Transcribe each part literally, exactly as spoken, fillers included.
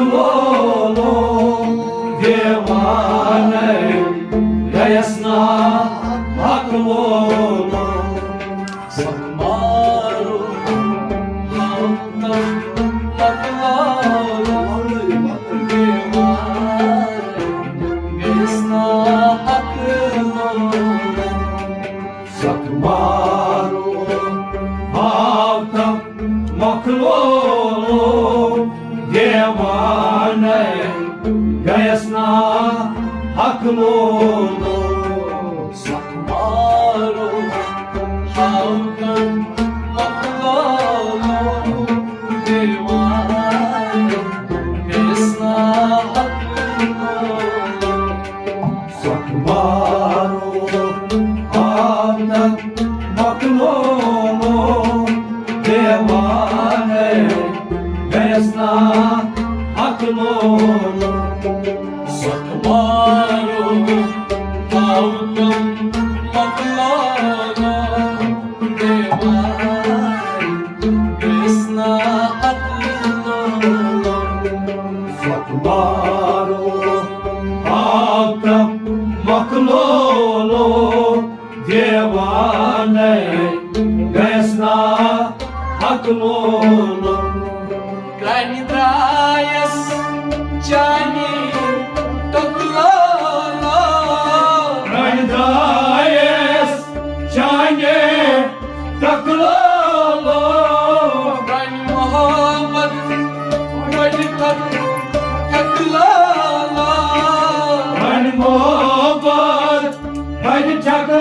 Lulu, دیوانَے گٔیَس نا حق لولو۔ مارو، مارو، مارو، دیوانَے گٔیَس نا حق لولو۔ سکھ مارو، آو تہٕ مۄکلو، دیوانَے گٔیَس نا حق لولو۔ سکھ مارو، آو تہٕ مۄکلو، دیوانَے گٔیَس نا حق لولو۔ سکھ مارو، آو تہٕ مۄکلو، دیوانَے گٔیَس نا حق لولو۔ سکھ مارو، آو تہٕ مۄکلو، دیوانَے گٔیَس نا حق لولو۔ سکھ مارو، آو تہٕ مۄکلو، دیوانَے گٔیَس نا حق لولو۔ گرٛنہِ درٛایَس چانہِ ٹۄکہٕ لولو۔ گرٛنہِ درٛایَس چانہِ ٹۄکہٕ لولو۔ گرٛنہِ محبت بَڑِ ٹھک ٹھک لولو۔ گرٛنہِ محبت بَڑِ ٹھک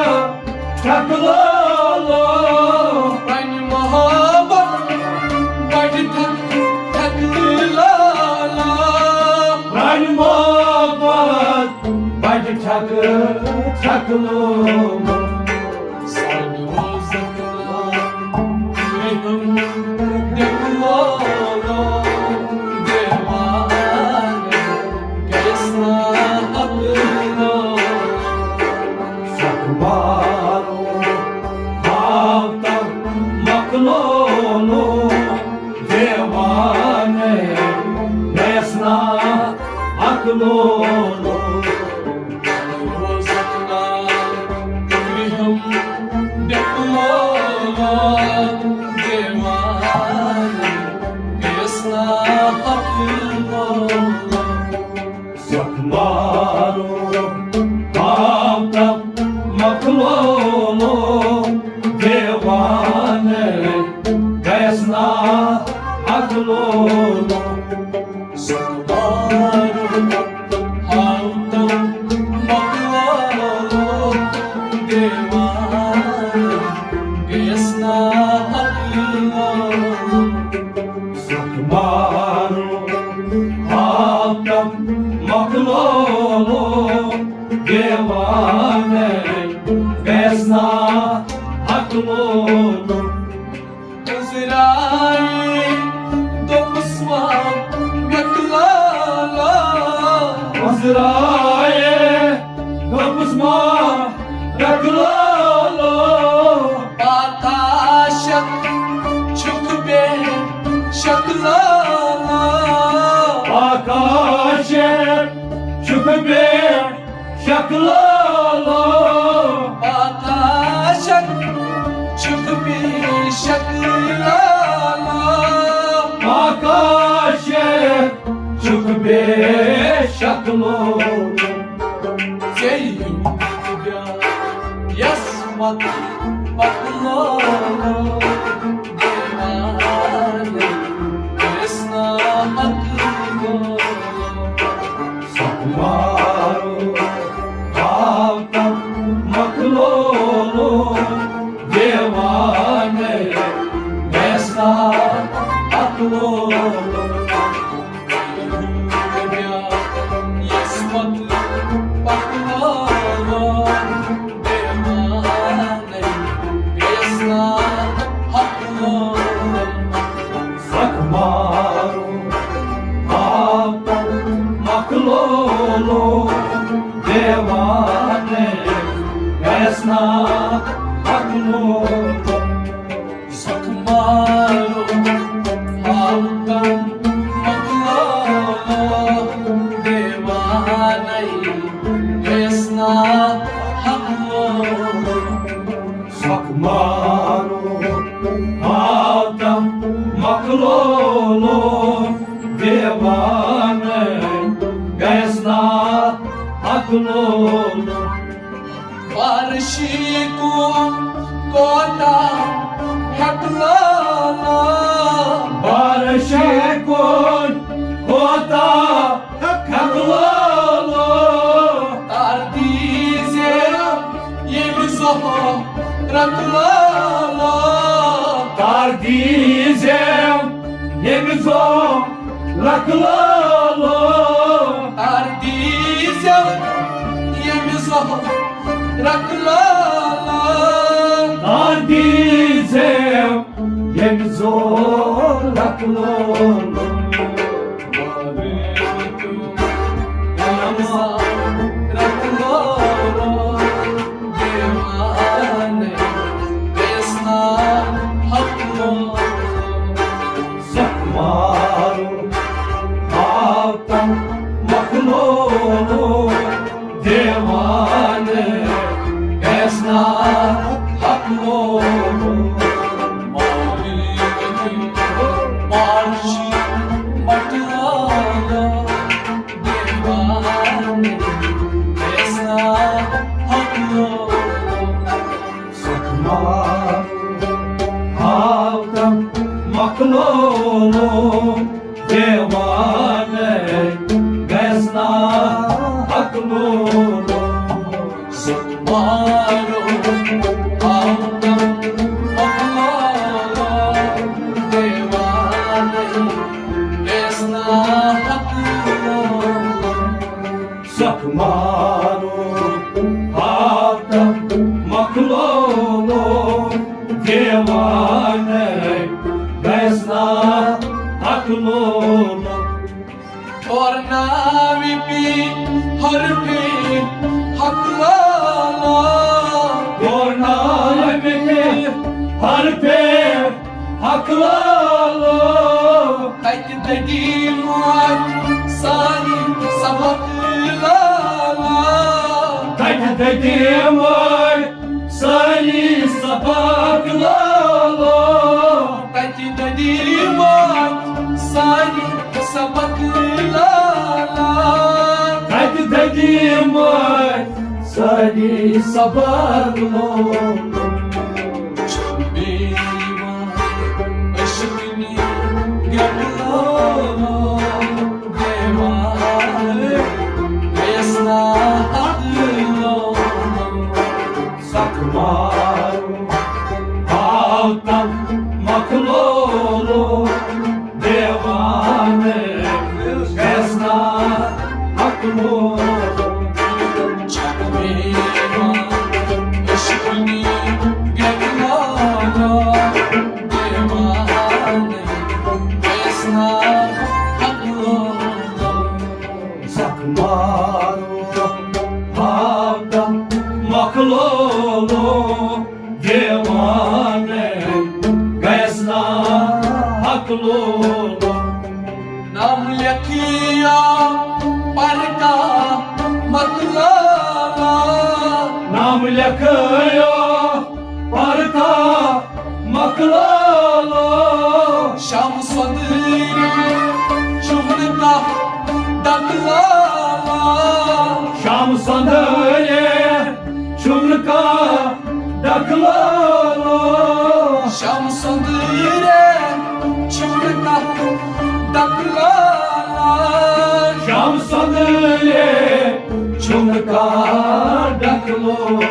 ٹھک لولو۔ گرٛنہِ محبت بَڑِ ٹھک ٹھک لولو۔ گرٛنہِ محبت بَڑِ ٹھک ٹھک لولو۔ سانہِ روزک رحم دِکھ لولو۔ دیوانَے گٔیَس نا حق لولو۔ سکھ مارو، آو تہٕ مۄکلو، دیوانَے گٔیَس نا حق لولو۔ روزک نا رحم دِکھ لولو۔ دیوانَے گٔیَس نا حق لولو۔ سکھ مارو، آو تہٕ مۄکلو، دیوانَے گٔیَس نا حق لولو۔ سکھ مارو، آو تہٕ مۄکلو، دیوانَے گٔیَس نا حق لولو۔ سکھ مارو، آو تہٕ مۄکلو، دیوانَے گٔیَس نا حق لولو۔ عذرائیل دوٚپُس وَن مۄکلو۔ عذرائیل دوٚپُس وَن مۄکلو۔ پاکا شک چھُکھ بے شک لولو۔ پاکا شک چھُکھ بے شک لولو۔ پاکا شک چھُکھ بے شک لولو۔ پاکا شک چھُکھ بے شک لولو۔ ژےٚ یِم یَس مت پکلو۔ دیوانَے گٔیَس نا حق لولو۔ سکھ مارو، آو تہٕ مۄکلو، دیوانَے گٔیَس نا حق لولو۔ یَس مت پکلو۔ دیوانَے گٔیَس نا حق لولو۔ سکھ مارو، آو تہٕ مۄکلو، دیوانَے گٔیَس نا حق لولو۔ سکھ مارو، آو تہٕ مۄکلو۔ لولو، دیوانہٕ گژھِ نا حق لولو۔ بارشی کُن کوتاہ حق لولو۔ بارشی کُن کوتاہ حق لولو۔ تار دیٖزیو ییٚمہِ زہرُک لولو۔ تار دیٖزیو ییٚمہِ زہرُک لولو۔ تار دیٖزیو ییٚمہِ زہرُک لولو۔ تار دیٖزیو ییٚمہِ زہرُک لولو۔ سکھ مارو آو تم مخلوق دیوانہٕ گژھِ نا حق لولو۔ مارشی مٹلالا دیوانہٕ گژھِ نا حق لولو۔ سکھ مارو آو تم مخلوق دیوانہٕ گژھِ نا حق لولو۔ سکھ مارو آو تم مخلوق دیوانہٕ گژھِ نا حق لولو۔ سکھ مارو آو تم مخلوق دیوانہٕ گژھِ نا حق لولو۔ اور ناوی پی ہر پی حق لولو۔ اور ناوی پی ہر پی حق لولو۔ تتہِ دٔدی مٲلۍ سٲری سبق لولو۔ تتہِ دٔدی مٲلۍ سٲری سبق لولو۔ تتہِ دٔدی مٲلۍ سٲری سبق لولو۔ تتہِ دٔدی مٲلۍ سٲری سبق لولو۔ چھُ بیٚیہِ یِوان عشقٕنی گٮ۪ٹہٕ لولو۔ دیوانہٕ گژھِ نا حق لولو۔ سکھ مارو آو تم مخلوق دیوانہٕ گژھِ نا حق لولو۔ چھُ بیٚیہِ یِوان عشقٕنی گٮ۪ٹہٕ لولو۔ دیوانہٕ گژھِ نا حق لولو۔ سکھ مارو آو تم مخلوق دیوانہٕ گژھِ نا حق لولو۔ نام لیکھیا پرتا مکلالا۔ نام لیکھیا پرتا مکلالا۔ شام سندری چمنتا دکلالا۔ شام سندری چمنتا دکلالا۔ شام سندری چمنتا دکلالا۔ شام سندری چمنتا دکلالا۔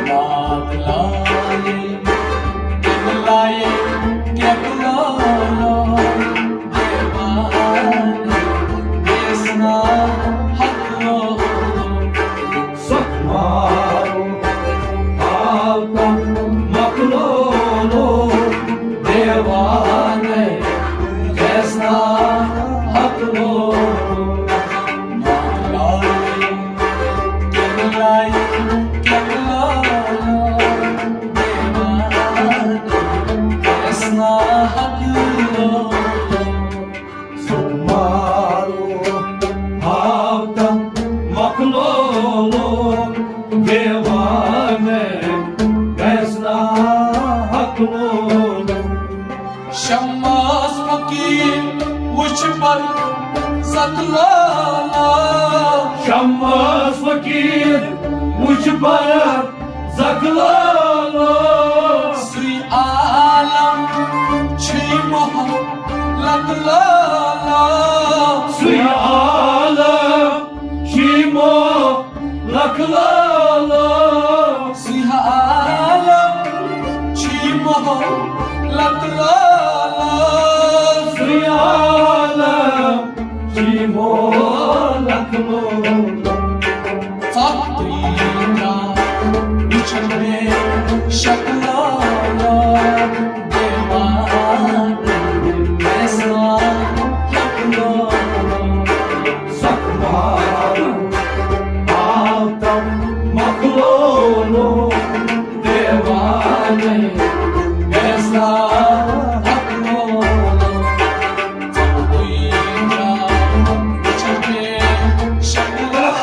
مات لالی، دل لالی، دکلالا۔ دیوانہٕ گژھِ نا حق لولو۔ سکھ مارو آو تم مخلوق دیوانہٕ گژھِ نا حق لولو۔ سکھ مارو آو تم مخلوق دیوانہٕ گژھِ نا حق لولو۔ شمس فقیر وچھ بر زکلالا۔ شمس فقیر وچھ بر زکلالا۔ سُے عالم چھُے مہلک لالا۔ سُے عالم چھُے مہلک لالا۔ سُے عالم چھُے مہلک لالا۔ سُے عالم چھُے مہلک لالا۔ ژکھ تُہۍ درٛاو وٕچھن مےٚ شکلالا۔ دیوانہٕ فیصلہ ہٮ۪کہٕ نہٕ۔ سکھ مارُن ماتم مۄکلولُن۔ دیوانہٕ فیصلہ ہٮ۪کہٕ نہٕ۔ ژکھ تُہۍ درٛاو وٕچھن مےٚ شکلالا۔